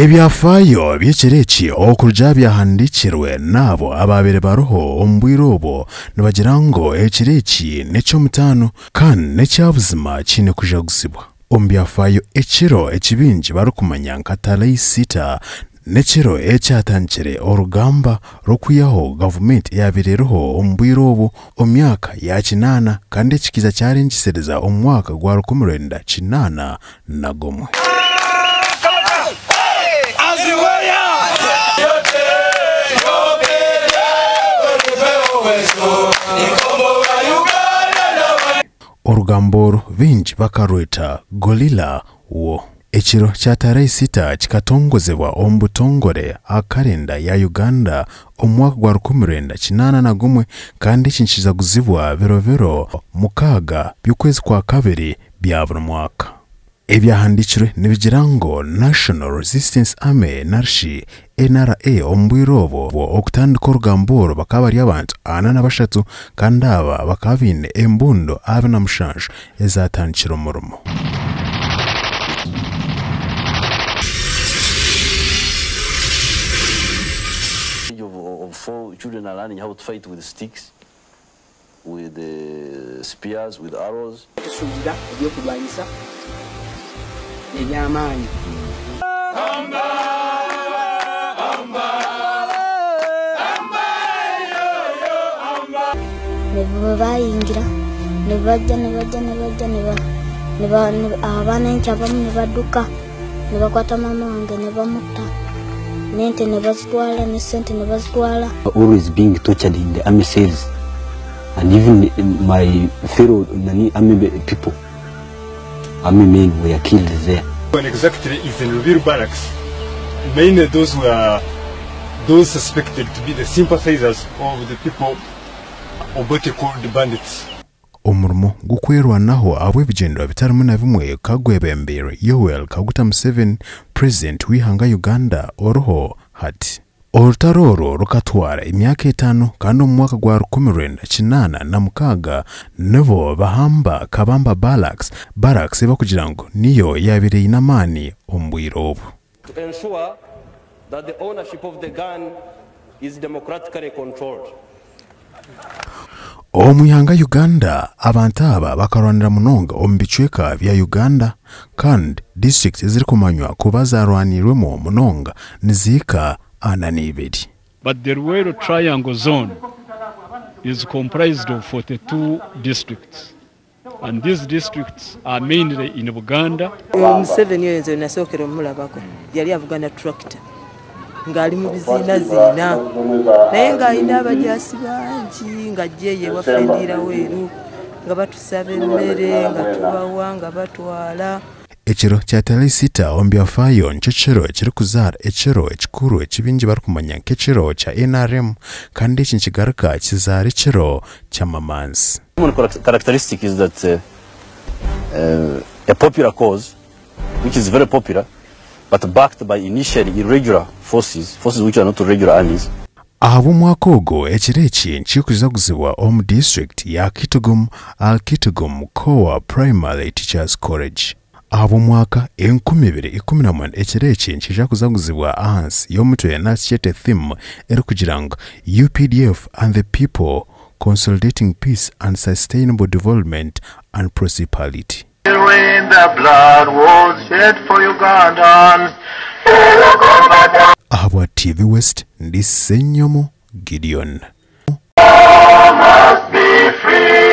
Ebyafaayo by'ekiro eki okuruga aha byahandiikirwe n'abo abaabaire bariho omu bwire obwo nibagira ngu ekiro eki n'eky'omutaano kandi n'ekya buzima kiine kujaguzibwa. Omu byafaayo ekiro eki baingi barikumanya nka Tarehe Sita n'ekiro ekyatandikire orugamba rw'okwihaho gavumenti eyaabaire eriho omu bwire obwo omu myaka ya kinaana kandi eki kiija kyarengyeseriza omu mwaka gwa 1981. Orugamba oru baingi bakarweta Gorilla War. Ekiro kya Tarehe Sita kikatongozebwa omu butongore aha karenda ya Uganda omu mwaka gwa 1981 kandi eki nikijaguzibwa biro biro mukaaga by'okwezi kwa kabiri bya buri mwaka. Ebyahandiikirwe nibigira ngu National Resistance Army narishi NRA omu bwire obwo okutandika orugamba oru bakaba bari abantu 43 kandi aba bakaba baine embundu 27 ezatandikire omurimo. Age of, of four children are learning how to fight with sticks, with spears, with arrows. Tusuubira ebyokurwanisa eby'amaani. Nibayingira nibajja nibajja nibajja niba niba abaana enkya abamu nibadduka nibakwata maama wange nibamutta n'ente nibazitwala n'esente nibazitwala. Always being tortured in the army cells, and even my fellow nani army people, army men were killed there. When exactly is in Lubiri barracks, mainly those were those suspected to be the sympathizers of the people Obote called bandits. Omurimo gw'okwerwanaho ahabw'ebigyendererwa bitarimu na bimwe ka gwebembeirwe Yoweri Kaguta Museveni, Purezidenti w'eihanga Uganda oriho hati. Orutaro oru rukatwara emyaka etaano kandi omu mwaka gwa 1986 nibo bahamba Kabamba Barracks, barracks ei barikugira ngu niyo yaabaire eine amaani omu bwire obu. To ensure that the ownership of the gun is democratically controlled. Omu ihanga Uganda, abantu aba bakarwanira munonga omu bicweka bya Uganda kandi disiturikiti ezirikumanywa kuba zarwanirwemu munonga nizihika 42. But the Luweero Triangle Zone is comprised of 42 districts and these districts are mainly in Buganda. Museveni oyo nze wenasookera omulabako yali avuga na tractor ng'ali mu biziinaziina naye ng'alina abajaasi bangi ng'ajja eyo ewaffe endiira weeru nga batusaba emmere nga tubawa nga batwala. Ekiro kya Talisita omu byafaayo nikyo kiro ekirikuzaara ekiro ekikuru eki baingi barikumanya nk'ekiro kya NRM kandi eki nikigaruka kizaara ekiro ky'amamanzi. Common characteristic is that a popular cause, which is very popular, but backed by initially irregular forces, forces which are not regular armies. Ahabw'omwaka ogu, ekiro eki nikikuzaguzibwa omu disiturikiti ya Kitgum ahari Kitgum Core Primary Teachers College. Ahabw'omwaka 2019 ekiro eki nikiija kuzaguzibwa ahansi y'omutwe nari theme erikugira ngu UPDF and the people consolidating peace and sustainable development and prosperity. When the blood was shed for Ugandans. Ahabwa TV West, ndi Ssenyomo Gideon. Must be free.